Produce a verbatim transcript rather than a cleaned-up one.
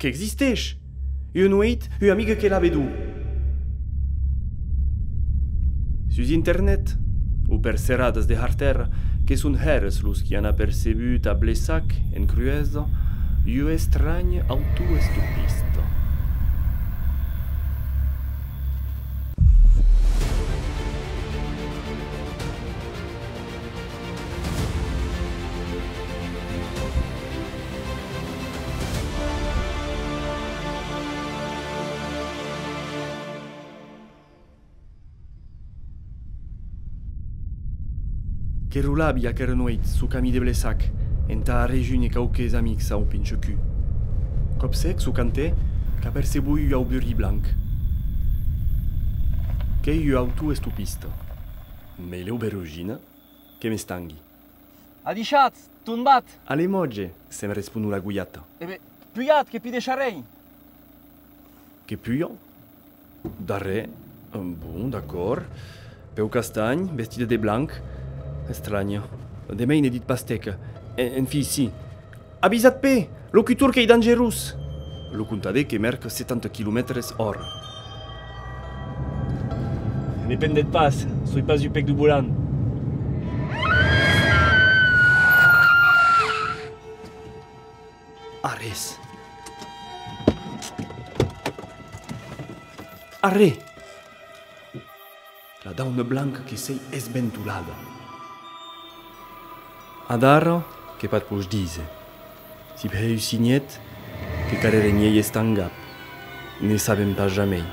Qu'existeish! Ua nueit, ua amiga que l'a vedut. Sus internet, o per serradas de hartèra, que son hèras los qui an apercebut a Blessac, en Cruesa, ua estranha autoestopista. Que rolavi aquera nueit suu camin de Blessac entà arrejúnher quauques amics au Pinchecul. Còp sec, suu cantèr, qu'aperceboi un aubergin blanc. Qu'ei ua autoestopista. Mei l'aubergina, que m'estangui. Adishatz, tombatz! Allez, mòtge, se'm responut la goiata. E ben, pujatz, que pui deishar arren. Que puja? D'arren. Bon, d'acòrd. Peu castanh, vestida de blanc. Estranha. De mei ne ditz pas tec. En, enfin, si. Avisatz-pe! Locutor qu'ei dangerós! Lo comptadèr que mèrca setanta quilomètres ora. Ne pendetz pas, soi pas un pec deu volant. Arrés. Arré! La dauna blanca que s'ei esventolada. Adara, que pòt pas díser. Si hèi un sinhet, que carrèren iei estangat. Ne sabem pas jamei.